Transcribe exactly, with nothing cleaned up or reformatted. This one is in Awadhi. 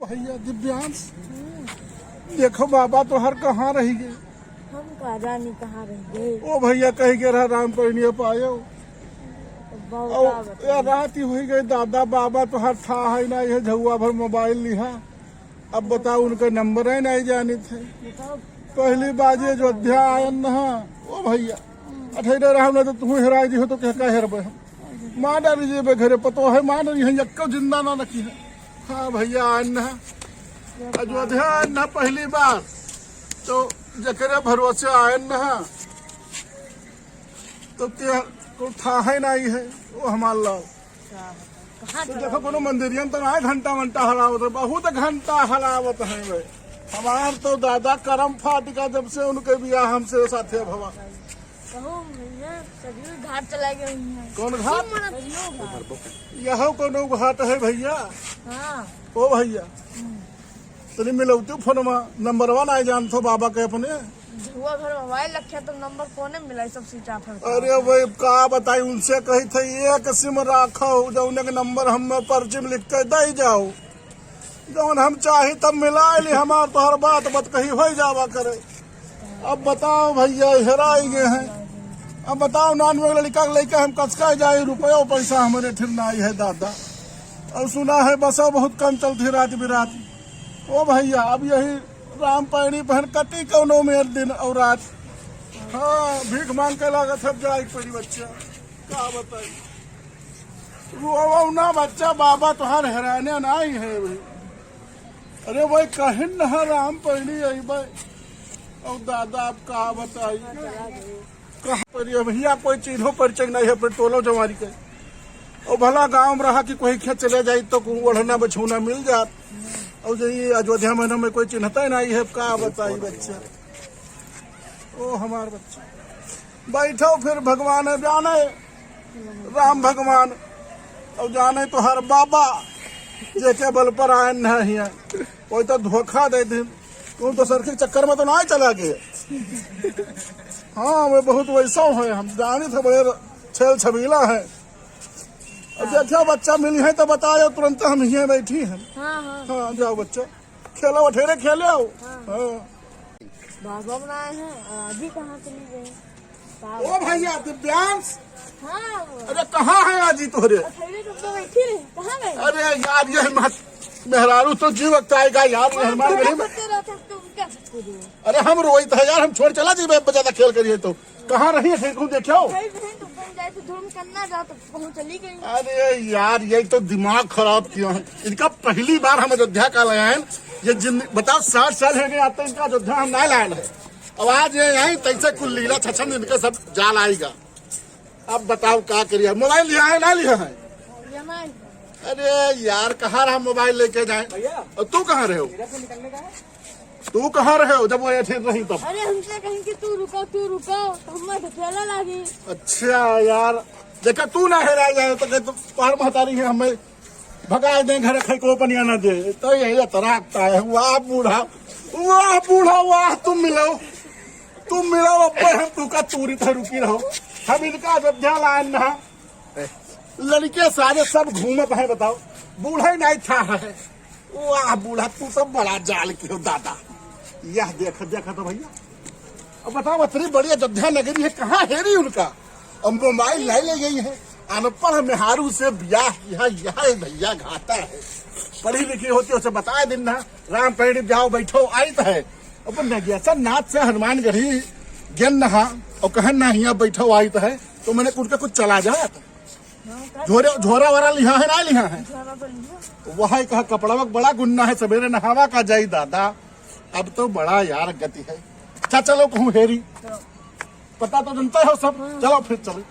भैया दिव्यांश, देखो बाबा तोहर कहाँ रहि गए? हम का जानी कहाँ रहि गए। ओ भैया कहि गए रहा राम पैनिया पायो। अब बाबा और का बताई? या रात ही होइ गई दादा, बाबा तोहर था है ना, ये झउआ भर मोबाइल लिहा। अब बताओ उनका नंबर है नहीं जानित है। बताओ। पहली बार ये अयोध्या आयन ना, ओ भैया, अठैले रहम ना तो तू हेराई जी हो तो क्या का हेरबे हम? मार डाली जेबे घरे पतो है, मार डाली है, यक्को जिंदा ना रखी है। हाँ भैया, आयन ना, अयोध्या आयन ना पहली बार, तो जकरे भरोसे आयन ना, तो ते को था है नहीं है, वो हमार लाओ। कहाँ तो चला देखो, गया? कोनो मंदिरियन तो ना घंटा वंटा हलावत है, बहुत घंटा हलावत है भाई। हमार तो दादा करम फाटिका जब से उनके बियाह हमसे साथे भवा। कहूँ भैया, सरयू घाट चला गए हुई हैं। कौन घाट? सरयू घाट। यहो कोनो घाट है भैया? हाँ। ओ भैया, हम्म। तनी मिलौती फोनमा, नंबरवा नाहीं जानत हो बाबा के अपने। झुआ घर मोबाइल रखे तो नंबर कोने मिला, सब स्विच ऑफ है। अरे भाई, का बताई, उनसे कही थे एक सिम राखो, जौने के नंबर हम पर्ची में लिख के दे जाओ, जौन हम चाही तब मिला ली, हमार तोहर बात बत कही हो जावा करे। अब बताओ भैया, हेराई गए हैं। अब बताओ, नान में लड़का के लेके हम कसका जाए, रुपयो पैसा हमारे ठिर नाई है दादा। और सुना है बसो बहुत कम चलती रात बिरात। ओ भैया, अब यही राम पैनी पहन कटी कौनो मेर दिन और रात। हाँ, भीख मांग के लागत है जाए पड़ी बच्चा, का बताई। रोवो ना बच्चा, बाबा तोहार हेराने नाई है भाई। अरे भाई, कहिन ना राम पैनी अइबे। और दादा, अब का बताई, कहाँ पर ये भैया कोई चीन्हो परिचय नहीं है, अपने टोलो जवारी के। और भला गांव में रहा कि कोई खेत चले जाई तो कोई ओढ़ना बिछौना मिल जात। और जो ये अयोध्या महीना में कोई चिन्हता ही नहीं है, का बताई बच्चा। ओ हमार बच्चा, बैठो फिर, भगवान है जाने, राम भगवान और जाने तोहार बाबा, जेके बल पर आयन नहीं है, कोई तो धोखा दे दिन। तू तो सरकी के चक्कर में तो ना चला गए। हाँ, वे बहुत वैसा है, हम जाने थे बड़े छेल छबीला है। अब हाँ। देखो बच्चा मिली है तो बताओ, तुरंत हम यहीं बैठी हैं। हाँ, हाँ। हाँ, जाओ बच्चा, खेलो, अठेरे खेले आओ। हाँ। हाँ। बाबा बनाए हैं, अभी कहाँ चली गई? ओ भैया दिव्यांश, हाँ। अरे कहाँ है आज ही तोहरे? अठैले कब तो बैठी रही, कहाँ गए? अरे यार, ये मत, मेहरारू तो जीव अगताएगा यार, हाँ, मेहमान थोड़ा गरीब। करते रहते हैं, तो क्या करते हो? अरे हम रोइत है यार, हम छोड़ चला जी, मैं ज्यादा खेल करिए तो। कहाँ रही है, देखो, देखो। भाई बहन तो बन जाए तो धूम करना जा तो कहूँ चली गई। अरे यार, ये तो दिमाग खराब किया है। इनका पहली बार हम अयोध्या का लाया है। ये जिन, बताओ, साठ साल हो गए, आज तक इनका अयोध्या हम ना लाए हैं। अब आज ये यहीं तैसे कुल लीला छछन इनके सब जाल आएगा। अब बताओ का करिए, मोबाइल लिहा है ना लिहा है? ये हमारे। अरे यार, कहाँ रहा मोबाइल लेके जाए? भैया। और तू कहाँ रहे हो? इधर से निकलने का है। तू कहाँ रहे हो जब वो ऐसे रही तब? अरे हमसे कहीं कि तू रुको, तू रुको, तो हमें ढकेला लागी। अच्छा यार, देखा तू ना हेरा जाए तो कहे तो तोहर महतारी है हमें भगा दे, घर खाई को पनिया ना दे, तो यही अतरागता है। वाह बूढ़ा, वाह बूढ़ा, वाह तुम मिलो, तुम मिलो, अब हम तुका तूरी थे रुकी रहो, हम इनका अयोध्या लायन ना। लड़के सारे सब घूमत हैं, बताओ, बूढ़ा ही नहीं था है। वाह बूढ़ा, तू तो बड़ा जाल की हो दादा। यह देख, देख तो भैया, अब बताओ, इतनी बड़ी अयोध्या नगरी है, कहाँ हेरी उनका? अब मोबाइल नहीं ले गई है, अनपढ़ मेहारू से ब्याह किया, यह भैया घाटा है। पढ़ी लिखी होती, उसे बताए दिन ना, राम पैड़ी जाओ बैठो आइत है। अब नगेसन नाथ से हनुमानगढ़ी गेन नहा और कहन ना हिया बैठो आइत है, तो मैंने उनका कुछ चला जात। हाँ, का झोरे, झोरा वरा लिहा है ना लिहा है? झोरा तो लिहा। वही कहा कपड़ा में बड़ा गुन्ना है, सवेरे नहावा का जाई दादा। अब तो बड़ा यार गति है। अच्छा चलो कहूँ हेरी। चलो। पता तो जनता हो सब। हाँ। चलो फिर चलो।